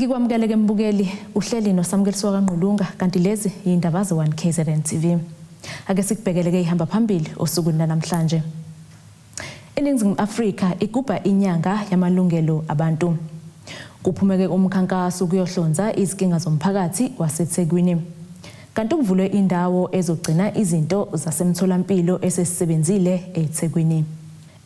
Ngikwamukele ke mbukeli, uhleli noSamukelisiwa kaNgqulunga, kanti lezi yindaba ze-1 KZN TV. Ake sikubhekele ke ihamba phambili osukwini lanamhlanje. INingizimu Afrika igubha inyanga yamalungelo abantu. Kuphumeke umkhankaso ukuyohlonza izinkinga zomphakathi waseThekwini. Kanti kuvulwe indawo ezogcina izinto zasemtholampilo esesisebenzile eThekwini.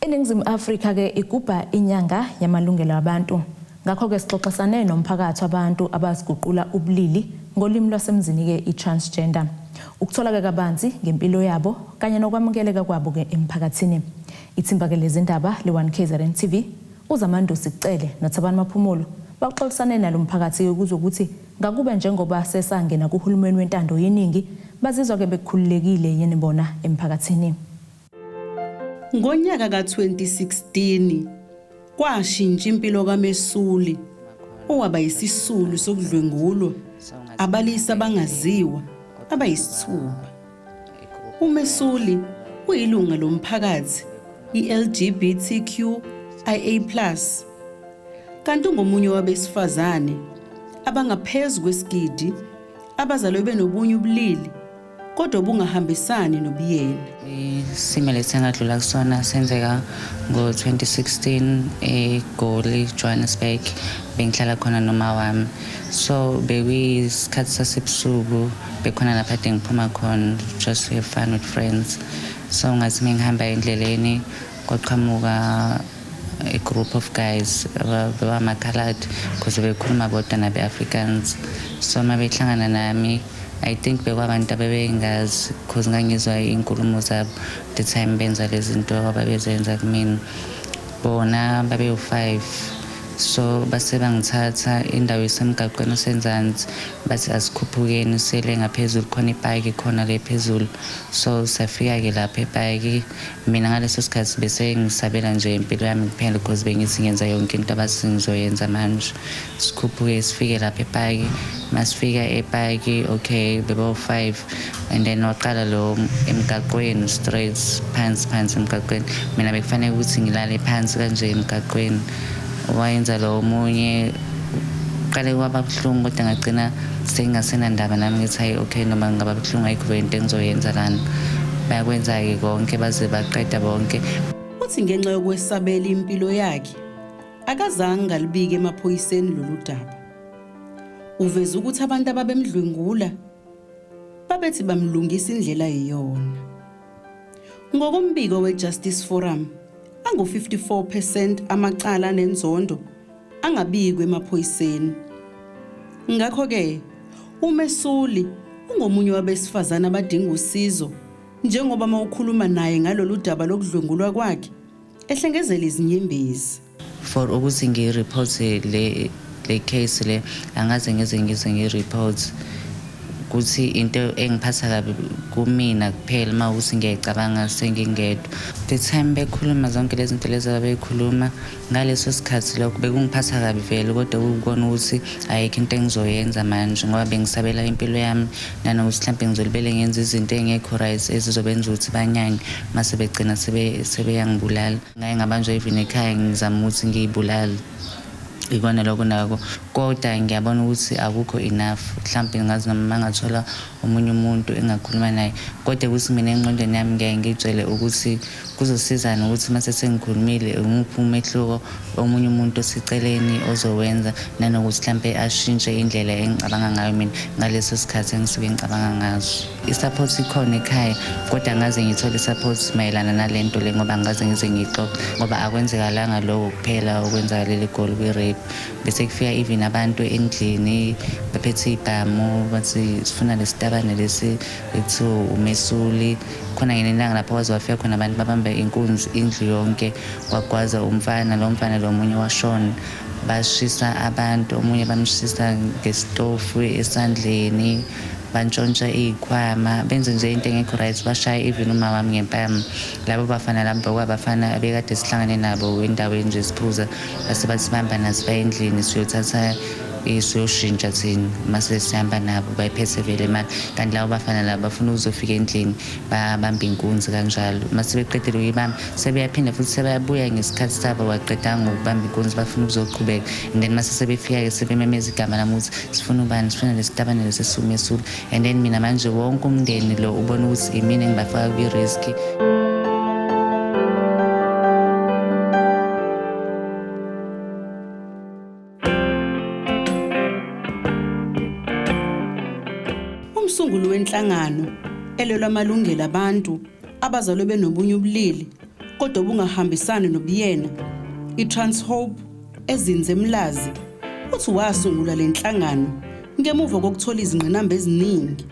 INingizimu Afrika ke igubha inyanga yamalungelo abantu. Ngakho-ke sixoxisane nomphakathi wabantu abaziguqula ubulili ngolimi lwasemzini-ke i-transgender. Ukuthola-ke kabanzi ngempilo yabo kanye nokwamukeleka kwabo-ke emphakathini. Ithimba-ke lezindaba le-1 KZN TV, uZamandusi Cele noThabani Maphumulo baxoxisane nalo mphakathi-ke kuzokuthi ngakube njengoba sesangena kuhulumeni wentando yeningi bazizwa-ke bekhululekile yini bona emphakathini. Ngonyaka ka-2016 kwashintsha impilo kaMesuli owaba yisisulu sokudlwengulwa abalisa abangaziwa abayisithupha. UMesuli uyilunga lomphakathi i-LGBTQIA+, kanti ungomunye wabesifazane abangaphezu kwesigidi abazalwe benobunye ubulili kodwa obungahambisani nobuyena. Isimo lesi engadlula kusona senzeka ngo-2016 eGoli, Johannesburg. Bengihlala khona noma wami. So bekuyisikhathi sasebusuku, bekhona lapha ade ngiphuma khona just to have fun with friends. So ngathi mengihamba endleleni kwaqhamuka a group of guys bebama-colored because bekhuluma bodwa nabe-Africans. So uma behlangana nami, I think bekwabantu abebengazi because ngangizwa iy'nkulumo zabo the time benza lezi zinto ababezenza kumina. Bona babewu-5, so base bangithatha indawo isemgaqweni osenzansi, bathi asikhuphukeni sele ngaphezulu, khona ipaki khona le phezulu. So safika-ke lapha epaki. Mina ngaleso sikhathi bese ngisabela nje impilo yami kuphela because bengithi ngenza yonke into abathi ngizoyenza manje. Sikhuphuke sifike lapha epaki. Masifika epaki, okay, bebo-5 and then waqala lo emgaqweni straight phansi phansi emgaqweni. Mina bekufanele ukuthi ngilale phansi kanje emgaqweni. Wayenza lo omunye, qale kwaba buhlungu kodwa ngagcina sengingasenandaba nami, ngithi hayi, okay, noma ngingaba buhlungu ayikho vele into engizoyenza lana. Bayakwenza-ke konke baze baqeda bonke. Uthi ngenxa yokwesabela impilo yakhe akazange alibike emaphoyiseni lolu daba. Uveza ukuthi abantu ababemdlwengula babethi bamlungisa indlela eyiyona. Ngokombiko we-Justice Forum, angu-54% amacala anenzondo angabikwa emaphoyiseni. Ngakho-ke, uMesuli ungomunye wabesifazane abadinga usizo njengoba mawukhuluma naye ngalolu daba lokudlwengulwa kwakhe ehlengezela izinyembezi. For ukuthi ngiyi-report le case le, angaze ngize ngiyi-report ukuthi into engiphatha kabi kumina kuphela uma ukuthi ngiyayicabanga sengingedwa. The time bekhuluma zonke lezi zinto lezi ababeyikhuluma ngaleso sikhathi, lokho bekungiphatha kabi vele, kodwa kukubona ukuthi ayikho into engizoyenza manje ngoba bengisabela impilo yami nanokuthi mhlawumbe ngizolibele ngenza izinto ey'ngekho right ezizobenza ukuthi banyanye mase begcina sebeyangibulala. Ngaye ngabanjwa even ekhaya ngizama ukuthi ngiyibulale, ikona lokho nako, kodwa ngiyabona ukuthi akukho enough. Mhlawumbe ngazi noma mangathola omunye umuntu engakhuluma naye, kodwa ukuthi mina engqondweni yami ngiyaye ngiy'tshele ukuthi kuzosizana ukuthi mase sengikhulumile, umuphi umehluko omunye umuntu oseceleni ozowenza, nanokuthi mhlampe ashintshe indlela engicabanga ngayo mina ngaleso sikhathi engisuke ngicabanga ngaso. I-support ikhona ekhaya, kodwa angaze ngithole i-support mayelana nale nto le ngoba angikaze ngize ngiyixoxe, ngoba akwenzekalanga lokho kuphela okwenzakalele eGoli kwi-rape. Bese kufika even abantu endlini bephethe iy'bhamu, bathi sifuna lesitabane lesi ekuthiwa uMesuli. Khona ngelinye ilanga lapho kwaze wafika khona abantu babamba inkunzi indlu yonke, kwagwaza umfana, lo mfana lo omunye washona. Bashisa abantu, omunye bamshisa ngesitofu esandleni, bantshontsha iy'khwama, benze nje into engekho right, bashaya even uma wami ngempama. Labo bafana labo bekwabafana ebekade sihlangane nabo endaweni nje siphuza, base basibamba nathi baya endlini siyothatha Siyoshintsha thina mase sihamba nabo, bayiphethe vele imali, kanti labo bafana labo bafuna ukuzofika endlini babambe inkunzi kanjalo. Mase beqedile ukuyibamba, sebeyaphinda futhi sebayabuya ngesikhathi sabo, waqedanga ngokubamba inkunzi, bafuna ukuzoqhubeka. And then mase sebefika-ke sebememeza igama lami ukuthi sifuna ubani, sifuna lesitabane lesi esumesulu. And then mina manje wonke umndeni lo ubona ukuthi imina engibafaka kwi-risk. Umsunguli wenhlangano elwela amalungelo abantu abazalwe benobunye ubulili kodwa obungahambisani nobuyena, i-Trans Hope ezinze eMlazi, uthi wasungula le nhlangano ngemuva kokuthola izingqinamba eziningi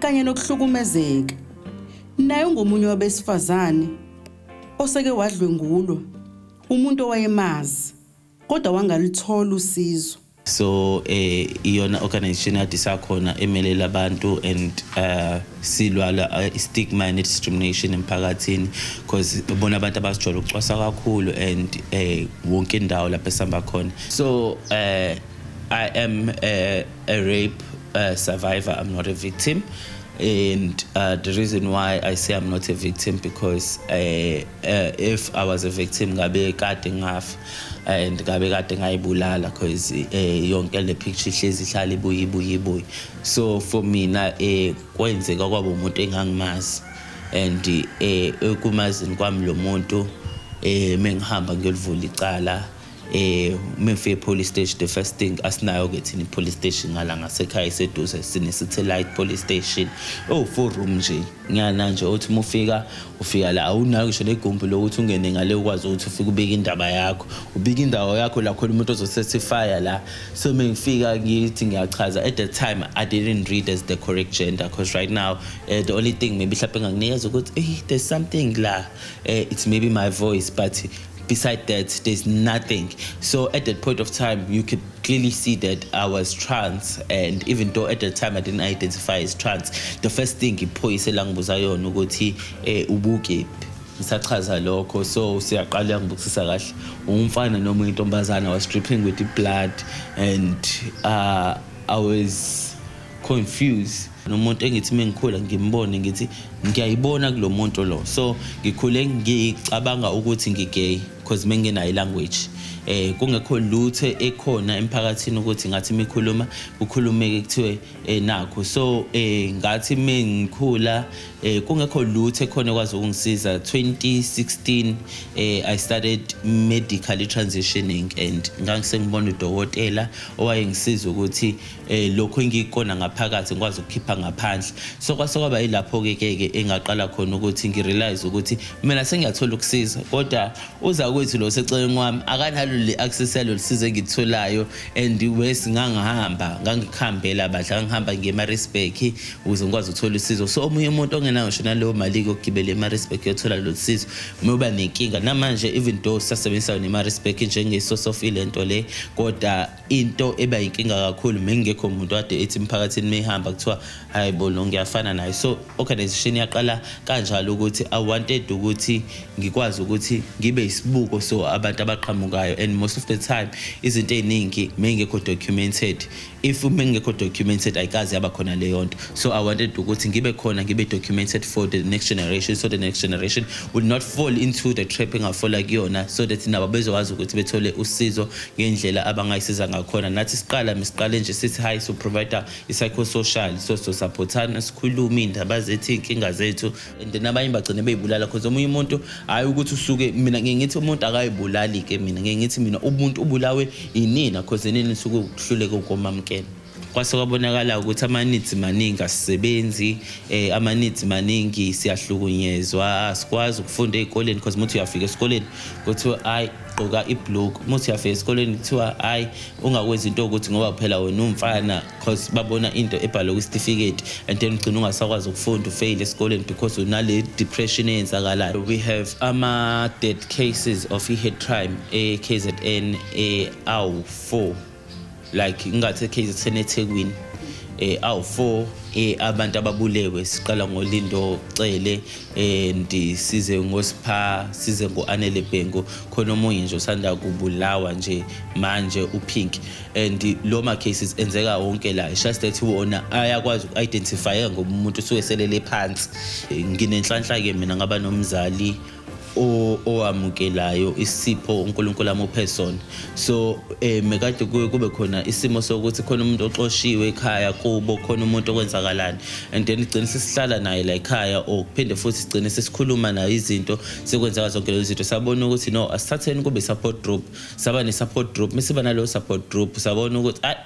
kanye nokuhlukumezeka. Naye ungomunye wabesifazane oseke wadlwengulwa umuntu owayemazi kodwa wangaluthola usizo. So iyona organization yade sakhona emelela abantu and silwala stigma and discrimination emphakathini, because bona abantu abasijwayele ukucwasa kakhulu and wonke indawo lapho esihamba khona. So I am a rape survivor. I'm not a victim. And the reason why I say I'm not a victim, because if I was a victim, ngabe kade ngafa and ngabe kade ngayibulala, because yonke le picture ihlezi ihlala ibuye ibuye ibuye. So for mina kwenzeka kwaba umuntu engangimazi, and ekumazini kwami lo muntu, mengihamba ngiyolivula icala, mengifike police station, the first thing, asinayo ke thina police station ngala ngasekhaya iseduze, sine satellite police station oh four room nje ngiyana nje, uthi uma ufika, ufika la awunayo ngisho negumbi lokuthi ungene ngale ukwazi ukuthi ufike ubike indaba yakho, ubike indawo yakho la khona umuntu ozocertifya la. So mengifika ngithi ngiyachaza, at the time I didn't read as the correct gender, because right now the only thing maybe mhlawumbe engakunikeza ukuthi there's something la, it's maybe my voice, but beside that there's nothing. So at that point of time you could clearly see that I was trans, and even though at the time I didn't identify as trans, the first thing iphoyisa elangibuza yona ukuthi ubukephi. Ngisachaza lokho, so siyaqala ngibukisisa kahle, umfana noma intombazana? Was dripping with the blood and I was confused. Nomuntu engithi mengikhula ngimbone ngithi ngiyayibona kulo muntu lo. So ngikhule ngicabanga ukuthi ngigay because mengenayo ilanguage, kungekho lutho ekhona emphakathini ukuthi ngathi mikhuluma kukhulumeke kuthiwe nakho. So ngathi mengikhula kungekho lutho ekhona ekwazi ukungisiza. 2016 I started medically transitioning and ngangisengibona udokotela owayengisiza ukuthi lokho engikona ngaphakathi ngikwazi ukukhipha ngaphandle. So kwase kwaba yilapho ke ke engaqala khona ukuthi ngirealize ukuthi mina sengiyathola ukusiza, kodwa uza kwethu lo seceleni kwami akanalo le access yalo sizo engitholayo. And wes ngangihamba ngangikhambela badla, ngihamba ngiye eMaritzburg ukuze ngikwazi ukuthola usizo. So omunye umuntu ongenayo ngisho naleyo mali yokugibela eMaritzburg yothola lo sizo, uma nenkinga namanje, even though sisasebenzisa neMaritzburg njenge-source of ilento le, kodwa into eba yinkinga kakhulu mengekho umuntu kade ethi emphakathini mehamba kuthiwa hayi bo, lo ngiyafana naye. So organization yaqala kanjalo ukuthi I wanted ukuthi ngikwazi ukuthi ngibe isibuko so abantu abaqhamukayo. And most of the time izinto ey'ningi mengekho documented, if mengekho documented ayikaze yaba khona leyo nto. So I wanted ukuthi ngibe khona, ngibe documented for the next generation, so the next generation will not fall into the trap engafola kuyona, so that nabo bezokwazi ukuthi bethole usizo ngendlela abangayisiza ngakhona. Nathi siqala misiqale nje sithi hayi, so provide i-psychosocial, so supportana, sikhulume iy'ndaba zethu, iy'nkinga zethu. And then abanye bagcine bey'bulala, cause omunye umuntu hhayi ukuthi usuke, mina ngiye ngithi umuntu akayibulali-ke, mina ngiye ngithi mina umuntu ubulawe inina, cause inini usuke ukuhluleka ukomamukela. Kwase kwabonakala ukuthi ama-needs maningi, asisebenzi, ama-needs maningi, siyahlukunyezwa, asikwazi ukufunda ey'koleni, because uma uthi uyafika esikoleni kuthiwa hayi, gqoka ibhuluku. Uma uthi uyafika esikoleni kuthiwa hayi, ungakwenzi into yokuthi ngoba phela wena umfana, cause babona into ebhalwe kwisitifiketi. And then ugcina ungasakwazi ukufunda, ufeyile esikoleni because unale depression eyenzakalayo. We have ama-dead cases of i-hate crime e-KZN awu-4, like ingathi e-KZN, eThekwini. Awu4 abantu ababulewe, siqala ngoLindo Cele and size ngoSipha, size ngoAnele Bhengu, khona omunye nje osanda kubulawa nje manje, uPink. And lo ma cases enzeka wonke la, it's just that wona ayakwazi uku-identify ngoba umuntu usuke selele phansi. Nginenhlanhla ke mina, ngaba nomzali owamukelayo isipho uNkulunkulu amuphe sona. So mekade kuye kube khona isimo sokuthi khona umuntu oxoshiwe ekhaya kubo, khona umuntu okwenzakalani, and then igcine sesihlala naye la ekhaya, or kuphinde futhi sigcine sesikhuluma naye izinto, sekwenzeka zonke lezo zinto. Sabona ukuthi no, asithatheni kube support group. Saba ne-support group. Mesiba naleyo support group, sabona ukuthi ayi,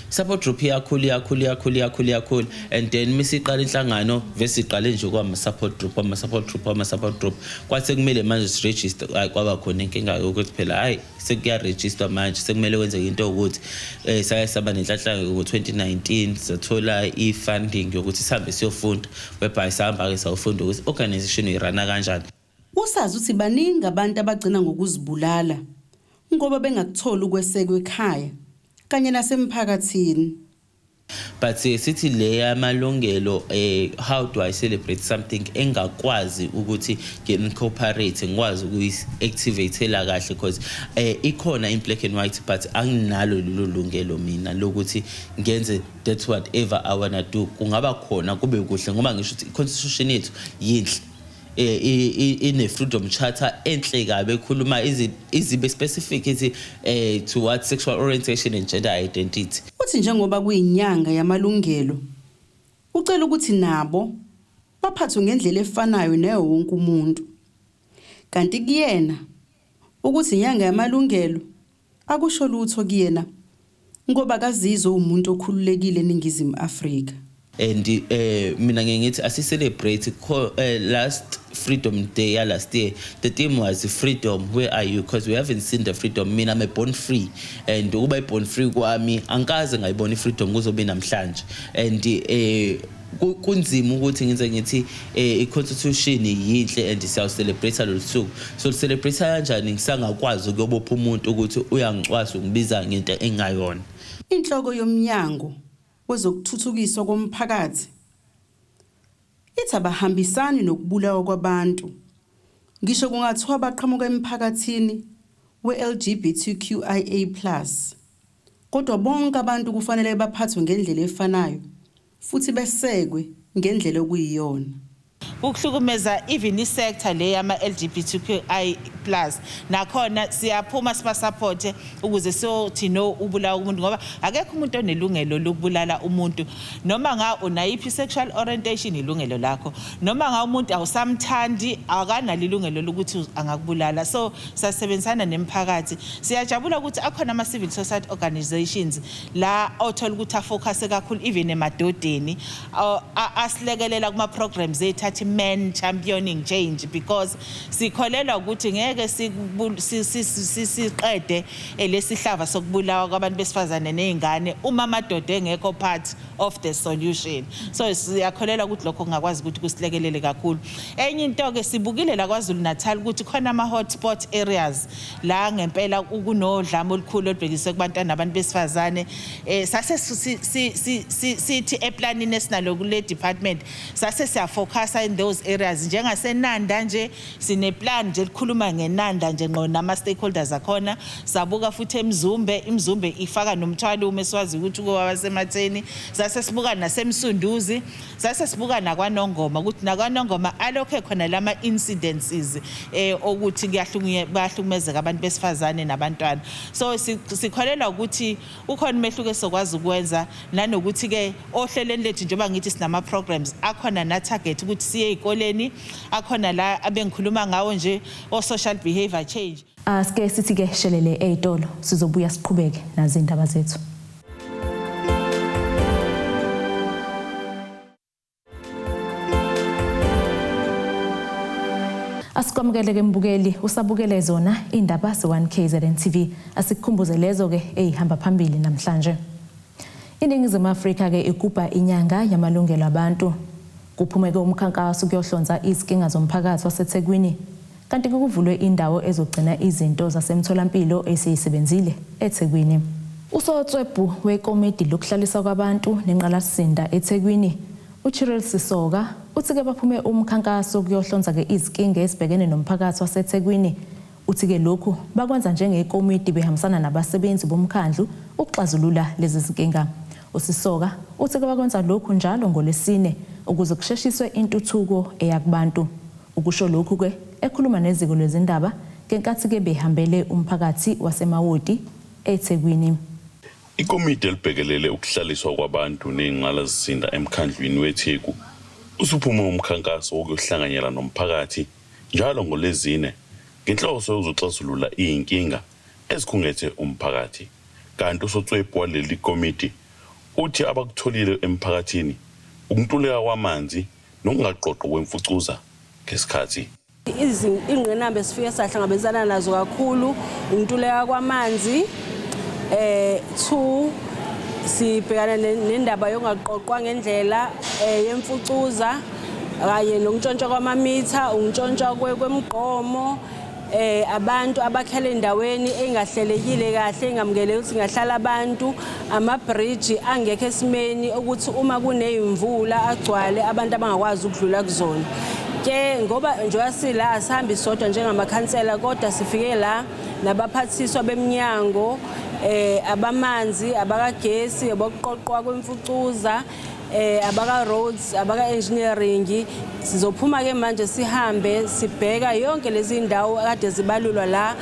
support group iyakhula, iyakhula, iyakhula, iyakhula, iyakhula. And then misiqala inhlangano, vese iqale nje kwama-support group, kwama-support group, kwama-support group. Kwase kumele manje siregister. Hayi, kwaba khona inkinga yokuthi phela hayi, sekuyaregister manje, sekumele kwenzeke into yokuthi sake saba nenhlanhla ngo-2019, sathola i-funding yokuthi sihambe siyofunda, whereby sahamba-ke sayofunda ukuthi organization uyi-runa kanjani. Usazi ukuthi baningi abantu abagcina ngokuzibulala ngoba bengakutholi ukwesekwa ekhaya kanye nasemphakathini. But sithi le yamalungelo, how do I celebrate something engakwazi ukuthi ngi-incorporate, ngikwazi ukuyi-activatela kahle? Because ikhona in black and white, but anginalo lelo lungelo mina lokuthi ngenze that whatever I wanna do. Kungaba khona kube kuhle, ngoba ngisho ukuthi i-constitution yethu yinhle, ine freedom charter enhle kabi, ekhuluma izibe specific, ithi towards sexual orientation and gender identity. Uthi njengoba kuyinyanga yamalungelo, ucela ukuthi nabo baphathwe ngendlela efanayo naye wonke umuntu. Kanti kuyena ukuthi inyanga yamalungelo akusho lutho kuyena, ngoba kazizwe umuntu okhululekile eNingizimu Afrika. And mina ngeke ngithi asi-celebrate. Last Freedom Day ya last year, the theme was "Freedom, where are you?" Because we haven't seen the freedom. Mina, I'm a born free, and ukuba born free kwami, angikaze ngayibona i-freedom kuzobe namhlanje. And kunzima ukuthi ngize ngithi i-constitution yinhle and siyawu-celebrate lolu suku. So celebrate kanjani ngisangakwazi ukuyobopha umuntu ukuthi uyangicwasa, ungibiza ngento engayona? Inhloko yomnyango wezokuthuthukiswa komphakathi ithi abahambisani nokubulawa kwabantu, ngisho kungathiwa baqhamuka emphakathini we-LGBTQIA+, kodwa bonke abantu kufanele baphathwe ngendlela efanayo futhi besekwe ngendlela okuyiyona. Ukuhlukumeza even isector le yama-LGBTQI+, nakhona siyaphuma sibasupporte ukuze siyothi no, ubulawa umuntu, ngoba akekho umuntu onelungelo lokubulala umuntu, noma nga unayiphi sexual orientation, ilungelo lakho, noma nga umuntu awusamthandi, akanalo ilungelo lokuthi angakubulala. So sasebenzisana nemphakathi. Siyajabula ukuthi akhona ama-civil society organizations la othola ukuthi afocus kakhulu even emadodeni, asilekelela kuma-programs ethu athi Men Championing Change, because sikholelwa ukuthi ngeke siqede lesihlava sokubulawa kwabantu besifazane nezingane uma amadoda engekho part of the solution. So siyakholelwa ukuthi lokho kungakwazi ukuthi kusilekelele kakhulu. Enye into ke, sibukile la KwaZulu Natal ukuthi khona ama hotspot areas la ngempela kunodlame olukhulu olubhekiswe kubantwana nabantu besifazane. Sase sithi eplanini esinalo kule department, sase siyafocusa in those areas, njengaseNanda nje, sine plan nje elikhuluma ngeNanda nje ngqo nama stakeholders akhona. Sabuka futhi eMzumbe, iMzumbe ifaka noMthwalume, esiwazi ukuthi kuwasematheni. Sase sibuka naseMsunduzi, sase sibuka nakwaNongoma, ukuthi nakwaNongoma alokho khona lama incidences okuthi bayahlukumezeka abantu besifazane nabantwana. So sikholelwa ukuthi ukhona umehluko esokwazi ukwenza, nanokuthi ke ohlelweni lethu, njengoba ngithi sinama programs akhona na target ukuthi siye ezikoleni akhona la abengikhuluma ngawo nje o social behavior change. Asike sithi ke shelele ezitolo, sizobuya siqhubeke nazi indaba zethu. Asikwamukele ke mbukeli, usabukele zona indaba ze-1 KZN TV. Asikukhumbuze lezo ke ezihamba phambili namhlanje. INingizimu Afrika ke igubha inyanga yamalungelo abantu. Kuphume ke umkhankaso kuyohlonza izinkinga zomphakathi waseThekwini. Kanti kuvulwe indawo ezogcina izinto zasemtholampilo esiyisebenzile eThekwini. Usotswebhu wekomidi lokuhlaliswa kwabantu nenqalasizinda eThekwini, uChirel Sisoka, uthi-ke baphume umkhankaso kuyohlonza-ke izinkinga ezibhekene nomphakathi waseThekwini. Uthi-ke lokhu bakwenza njengekomidi behambisana nabasebenzi bomkhandlu ukuxazulula lezi zinkinga. USisoka uthi-ke bakwenza lokhu njalo ngolwesine ukuze kusheshiswe intuthuko eya kubantu. Ukusho lokhu-ke ekhuluma neziko lwezindaba ngenkathi-ke behambele umphakathi waseMawoti eThekwini. Ikomidi elibhekelele ukuhlaliswa kwabantu ney'ngqalasizinda emkhandlwini weTheku usuphume umkhankaso wokuyohlanganyela nomphakathi njalo ngoLwezine ngenhloso yokuzoxazulula iy'nkinga ezikhungethe umphakathi. Kanti usotswebhu waleli komiti uthi abakutholile emphakathini ukuntuleka kwamanzi nokungaqoqwa kwemfucuza ngesikhathi. Ingqinamba esifike sahlangabezana nazo kakhulu ukuntuleka kwamanzi, two, sibhekana nendaba yokungaqoqwa ngendlela yemfucuza kanye nokuntshontshwa kwamamitha, ukuntshontshwa kwemigqomo, abantu abakhela endaweni engahlelekile kahle, engamukeleki ukuthi ingahlala abantu, amabhriji angekho esimeni ukuthi uma kuney'mvula agcwale, abantu abangakwazi ukudlula kuzona. Ke ngoba njengoba sila, asihambi sodwa njengamakhansela, kodwa sifike la nabaphathiswa beminyango, abamanzi, abakagesi, abokuqoqwa kwemfucuza, abaka roads, abaka engineering. Sizophuma ke manje sihambe sibheka yonke lezi ndawo akade zibalulwa la,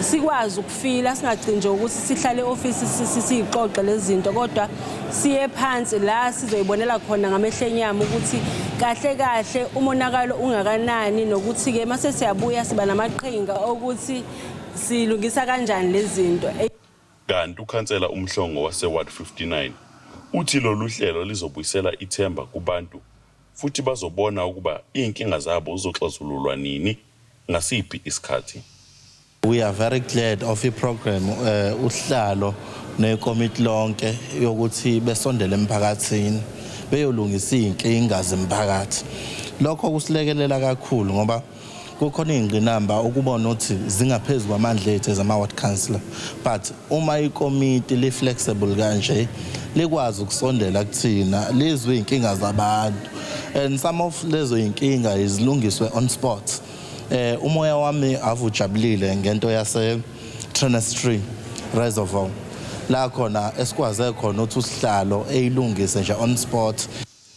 sikwazi ukufila, singagcini nje ukuthi sihlale e-office siyixoxe lezi zinto, kodwa siye phansi la sizoyibonela khona ngamehlo enyama ukuthi kahle kahle umonakalo ungakanani, nokuthi-ke mase siyabuya siba namaqhinga okuthi silungisa kanjani lezi zinto. Kanti ukhansela uMhlongo wase-Ward 59 uthi lolu hlelo lizobuyisela ithemba kubantu futhi bazobona ukuba iy'nkinga zabo zizoxazululwa nini, ngasiphi isikhathi. We are very glad of i-program uhlalo nekomiti lonke yokuthi besondele emphakathini beyolungisa iy'nkinga zemphakathi. Lokho kusilekelela kakhulu ngoba kukhona iy'ngqinamba ukubona ukuthi zingaphezu kwamandla ethu as ama-ward councillor, but uma ikomiti li-flexible kanje, likwazi ukusondela kuthina, lizwe iy'nkinga zabantu and some of lezo y'nkinga izilungiswe on spot. Umoya wami avujabulile ngento yase Trenestry Reservoir, la khona esikwaze khona ukuthi usihlalo eyilungise nje on spot.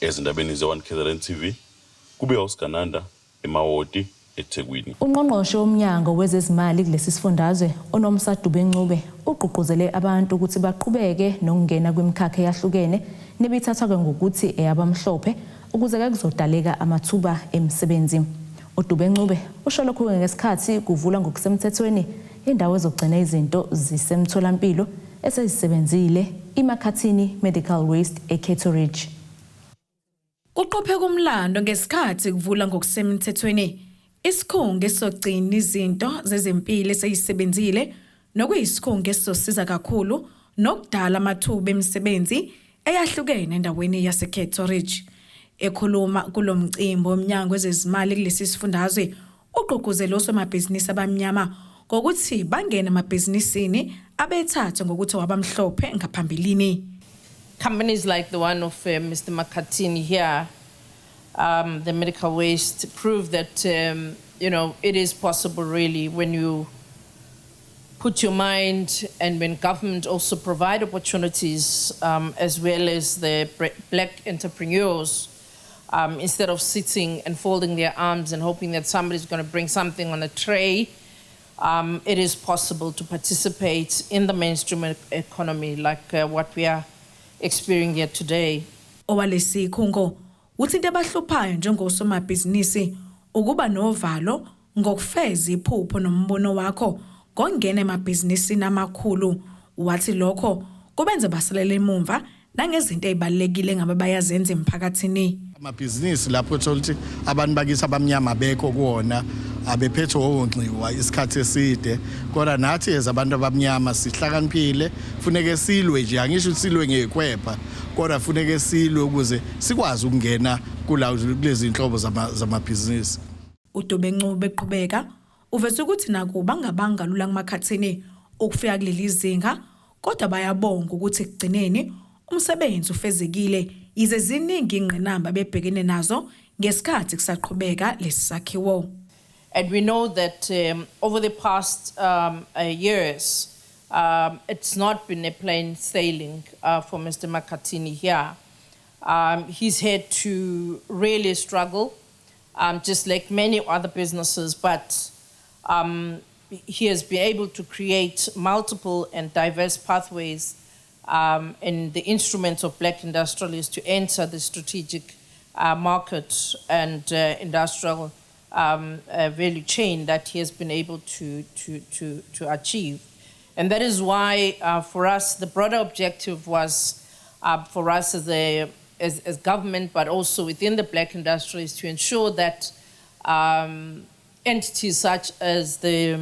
Ezindabeni ze-1 KZN TV, kube uSigananda eMawoti, eThekwini. Ungqongqoshe womnyango wezezimali kulesi sifundazwe, uNomsa Dube-Ncube, ugqugquzele abantu ukuthi baqhubeke nokungena kwimikhakha eyahlukene nebithathwa-ke ngokuthi eyabamhlophe ukuze-ke kuzodaleka amathuba emisebenzi. UDube-Ncube usho lokhu-ke ngesikhathi kuvulwa ngokusemthethweni indawo ezogcina izinto zisemtholampilo esezisebenzile, iMakhathini Medical Waste eCato Ridge. Kuqopheka umlando ngesikhathi kuvula ngokusemthethweni isikhungo esizogcina izinto zezempilo eseyisebenzile, nokuyisikhungo esizosiza kakhulu nokudala amathuba emisebenzi eyahlukene endaweni yaseCato Ridge. Ekhuluma kulo mcimbi womnyango wezezimali kulesi sifundazwe, ugqugquzele osomabhizinisi abamnyama ngokuthi bangene emabhizinisini abethathwe ngokuthi wabamhlophe ngaphambilini. Companies like the one of Mr. Makatini here, the medical waste, prove that it is possible really when you put your mind and when government also provide opportunities as well as the black entrepreneurs, instead of sitting and folding their arms and hoping that somebody's going to bring something on a tray, it is possible to participate in the mainstream economy like what we are experiencing here today. Owalesikhungo uthi into abahluphayo njengosomabhizinisi ukuba novalo ngokufeza iphupho nombono wakho ngokungena emabhizinisini amakhulu. Wathi lokho kubenza basalele emumva nangezinto ey'balulekile engabe bayazenza emphakathini. Amabhizinisi lapho uthola ukuthi abantu bakithi abamnyama bekho kuwona abephethwe wonxiwa isikhathi eside, kodwa nathi as abantu abamnyama sihlakaniphile, funeke silwe nje. Angisho ukuthi silwe ngekhwepha, kodwa funeke silwe ukuze sikwazi ukungena kula kulezi inhlobo zamabhizinisi. uDube Ncube eqhubeka uveze ukuthi nakuba ngabanga lula kuMakhathini ukufika kuleli zinga. Kodwa bayabonga ukuthi ekugcineni umsebenzi ufezekile yize ziningi ingqinamba bebhekene nazo ngesikhathi kusaqhubeka lesi sakhiwo. And we know that over the past years, it's not been a plain sailing for Mr. Makhathini here. He's had to really struggle, just like many other businesses, but he has been able to create multiple and diverse pathways in the instruments of black industrialists to enter the strategic market and industrial value chain that he has been able to achieve. And that is why, for us, the broader objective was for us as government, but also within the black industries, to ensure that entities such as the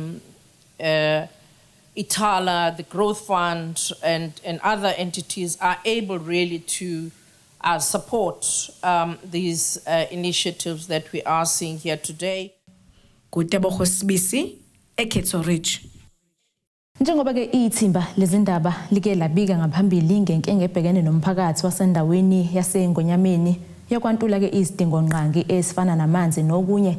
Ithala, the Growth Fund, and other entities are able really to support these initiatives that we are seeing here today. KuTebogo Sibisi, eCato Ridge. Njengoba ke ithimba lezindaba like labika ngaphambili ngenkinga ebhekene nomphakathi wasendaweni yaseNgonyameni yokwantula ke izidingongqangi esifana namanzi nokunye,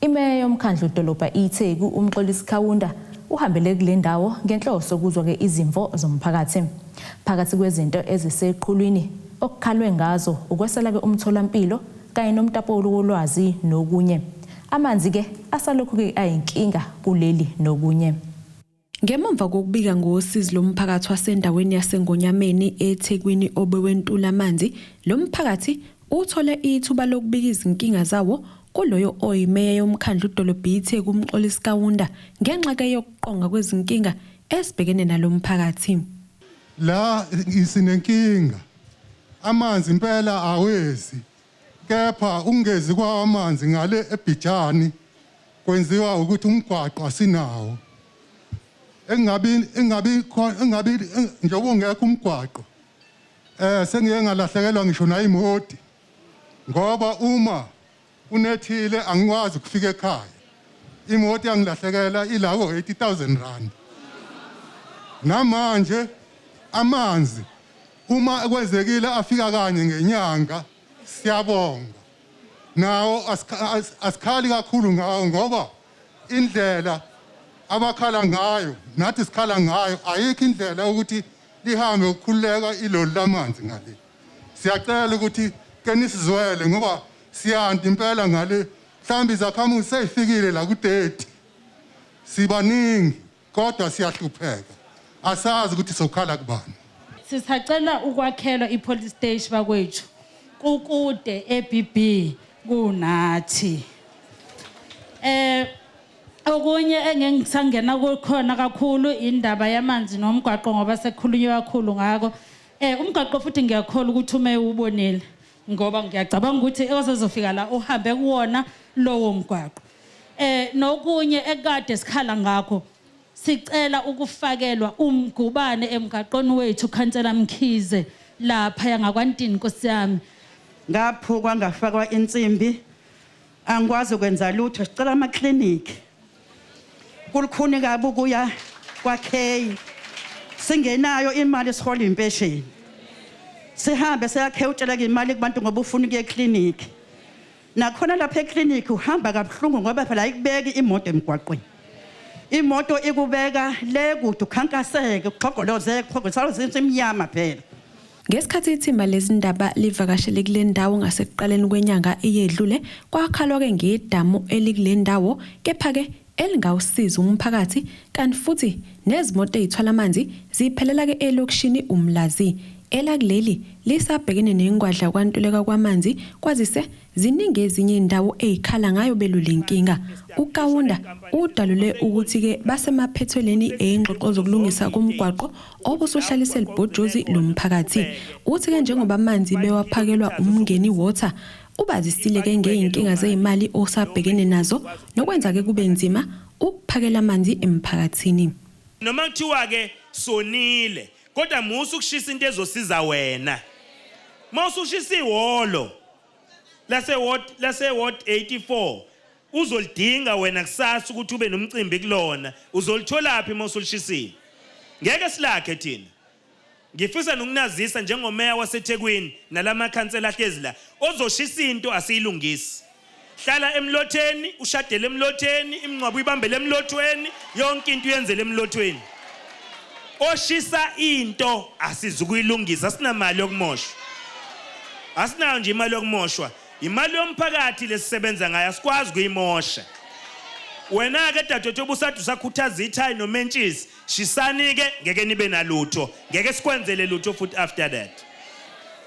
imeya yomkhandlu dolobha iTheku uMxolisi Khawunda uhambele kule ndawo ngenhloso kuzwa ke izimvo zomphakathi. Phakathi kwezinto eziseqhulwini okukhalwe ngazo ukwesela ke umtholampilo kanye nomtapo wolwazi nokunye. Amanzi ke asalokhu ke ayinkinga kuleli nokunye. Ngemva kokubika ngosizi lomphakathi wasendaweni yaseNgonyameni eThekwini obewentula amanzi, lo mphakathi uthole ithuba lokubika izinkinga zawo kuloyo oyimeya yomkhandlu dolobha iTheku uMxolisi Kaunda ngenxa ke yokuqonga kwezinkinga esibhekene nalo mphakathi. La sinenkinga, amanzi impela awezi, kepha ungezi kwawo amanzi ngale eBhijani kwenziwa ukuthi umgwaqo asinawo. Engabi njengoba ungekho umgwaqo, sengiye ngalahlekelwa ngisho nayimoti, ngoba uma unethile angikwazi ukufika ekhaya. Imoto yangilahlekela ilako 80,000 rand. Namanje amanzi uma kwenzekile afika kanye ngenyanga, siyabonga. Nawo asikhali kakhulu ngawo, ngoba indlela abakhala ngayo nathi sikhala ngayo ayikho indlela ukuthi lihambe ukukhululeka iloli lamanzi ngale. Siyacela ukuthi ke nisizwele, ngoba siyanda impela ngale, mhlawumbe izakhamuzi seyifikile la ku-30, sibaningi kodwa siyahlupheka, asazi ukuthi sokhala kubani. Sisacela ukwakhelwa i-police station bakwethu, kukude eBB kunathi. Okunye engingisangena kukhona kakhulu indaba yamanzi nomgwaqo, ngoba sekukhulunywa kakhulu ngako. Umgwaqo futhi ngiyakholwa ukuthi ume ubonile, ngoba ngiyacabanga ukuthi osezofika la uhambe kuwona lowo mgwaqo. Nokunye ekade sikhala ngakho, sicela ukufakelwa umgubane emgaqweni wethu, Khansela Mkhize, lapha yangakwantini, Nkosi yami. Ngaphukwa ngafakwa insimbi, angikwazi ukwenza lutho. Sicela amakliniki, kulukhuni kabi ukuya kwa-K singenayo imali, sihola impesheni, sihambe seyakhe utsheleka imali kubantu ngoba ufuna ukuya ekliniki. Nakhona lapha ekliniki uhamba kabuhlungu, ngoba phela ayikubeki imoto emgwaqweni, imoto ikubeka le kude, ukhankaseke, kuxhogolozeke, kuxhogolozeke imnyama phela. Ngesikhathi ithimba lezindaba livakashele kule ndawo ngasekuqaleni kwenyanga eyedlule, kwakhalwa-ke ngedamu elikule ndawo, kepha-ke elingawusizi umphakathi, kanti futhi nezimoto ey'thwala amanzi ziphelela-ke elokishini Umlazi. Elakuleli lisabhekene nengwadla kwantuleka kwamanzi, kwazise ziningi ezinye iy'ndawo ey'khala ngayo belule nkinga. UKaunda udalule ukuthi-ke basemaphethelweni ey'ngxoxo zokulungisa komgwaqo obusuhlalise libhojozi lomphakathi. Uthi-ke njengoba amanzi bewaphakelwa uMngeni Water, ubazisile-ke ngey'nkinga zey'mali osabhekene nazo nokwenza-ke kube nzima ukuphakela amanzi emphakathini. Noma kuthiwa ke sonile, kodwa musa ukushisa into ezosiza wena. Mawusushisa ihholo lase ward 84, uzolidinga wena kusasa ukuthi ube nomcimbi kulona, uzolitholaphi mawusulishisile? Ngeke silakhe thina. Ngifisa nokunazisa njengomeya waseThekwini nalamakhansela ahlezi la, ozoshisa into asiyilungisi. Hlala emlotheni, ushadele emlotheni, imingcwabo uyibambele emlothweni, yonke into uyenzele emlothweni. Oshisa into asizukuyilungisa, asinamali yokumoshwa. Asinayo nje imali yokumoshwa. Imali yomphakathi lesisebenza ngayo asikwazi kuyimosha. Wena-ke dadewethu obusade usakhuthaza ithayi nomentshisi, shisani-ke ngeke nibe nalutho, ngeke sikwenzele lutho futhi after that.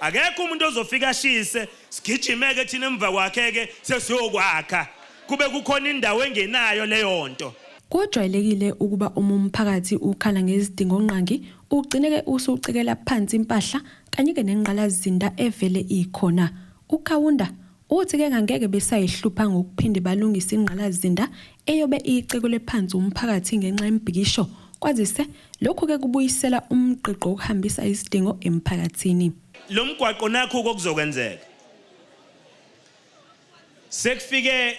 Akekho umuntu ozofika ashise, sigijime-ke thina emva kwakhe-ke sesiyokwakha, kube kukhona indawo engenayo leyo nto. Kujwayelekile ukuba uma umphakathi ukhala ngezidingongqangi ugcine-ke usucekela phansi impahla kanye-ke nengqalasizinda evele ikhona. UKaunda uthi-ke ngangeke besayihlupha ngokuphinde balungise ingqalasizinda eyobe icekelwe phansi umphakathi ngenxa yemibhikisho kwazise lokhu-ke kubuyisela umgqigqo wokuhambisa izidingo emphakathini. Lo mgwaqo nakhu okuzokwenzeka. Sekufike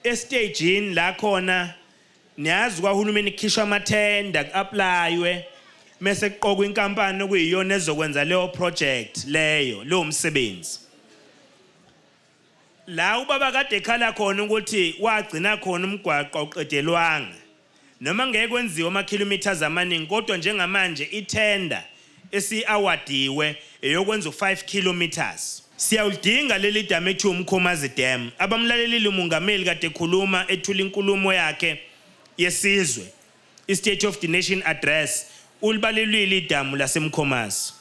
estejini la khona niyazi kwahulumeni kukhishwa amathenda ku-aplaywe mese kuqokwa inkampani okuyiyona ezokwenza leyo project leyo lowo msebenzi. La ubaba kade ekhala khona ukuthi wagcina khona umgwaqo awuqedelwanga. Noma ngeke kwenziwe ama-kilometres amaningi kodwa njengamanje ithenda esiyi-awadiwe eyokwenza u-5 kilometres. Siyawulidinga leli damu ekuthiwa uMkhomazi Dam. Abamlalelile uMongameli kade ekhuluma ethula inkulumo yakhe yesizwe, i-State of the Nation Address, ulibalulile idamu laseMkhomazi.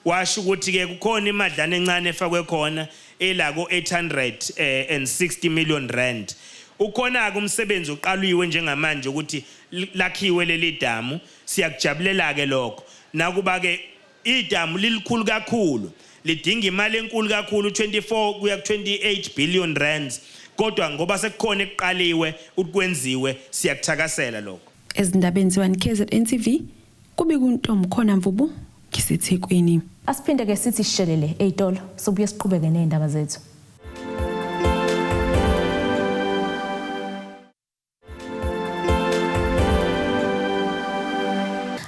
Washo ukuthi-ke kukhona imadlana encane efakwe khona ela ko-860 million rand. Ukhona-ke umsebenzi oqaliwe njengamanje ukuthi lakhiwe leli damu, siyakujabulela-ke lokho. Nakuba-ke idamu lilikhulu kakhulu, lidinga imali enkulu kakhulu 24 kuya ku-28 billion rands, kodwa ngoba sekukhona ekuqaliwe ukwenziwe siyakuthakasela lokho. Ezindabeni ze-1 KZN TV kubika uNtomkhona Mvubu ngiseThekwini. Asiphinde ke sithi shelele ey'tolo sobuye siqhubeke ney'ndaba zethu.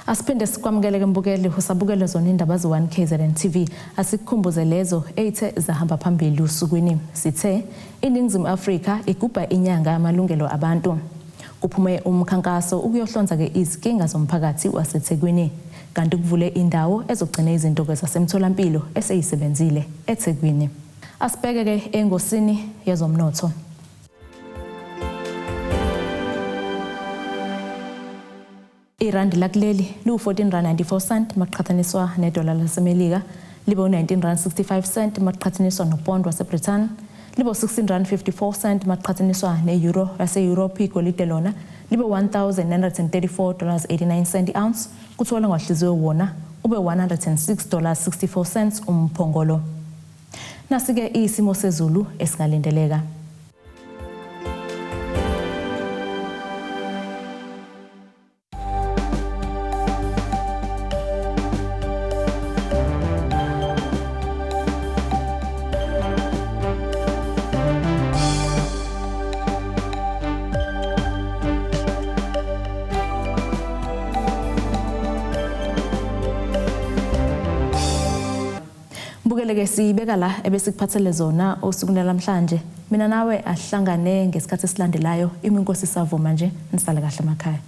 Asiphinde sikwamukele ke mbukeli usabukele zona indaba ze-1 KZN TV. Asikukhumbuze lezo eyithe zahamba phambili usukwini. Sithe iNingizimu Afrika igubha inyanga yamalungelo abantu. Kuphume umkhankaso ukuyohlonza ke izinkinga zomphakathi waseThekwini. Kanti kuvule indawo ezogcina izinto ke zasemtholampilo eseyisebenzile eThekwini. Asibheke ke engosini yezomnotho. Irandi lakuleli liwu-14 rand 94 cent maqhathaniswa nedola laseMelika, libe u-19 rand 65 cent maqhathaniswa nopondo waseBrithani, libe u-16 rand 54 cent maqhathaniswa ne-euro yase-Europe. Igolide lona libe 1934 dollars 89 cent i-ounce, kuthiwa ngwahliziwe wona ube 106 dollars 64 cents umphongolo. Nasi-ke isimo sezulu esingalindeleka. Bukeleke siyibeka la ebesikuphathele zona osukwini namhlanje. Mina nawe ahlangane ngesikhathi esilandelayo iminkosi savuma nje nisale kahle emakhaya.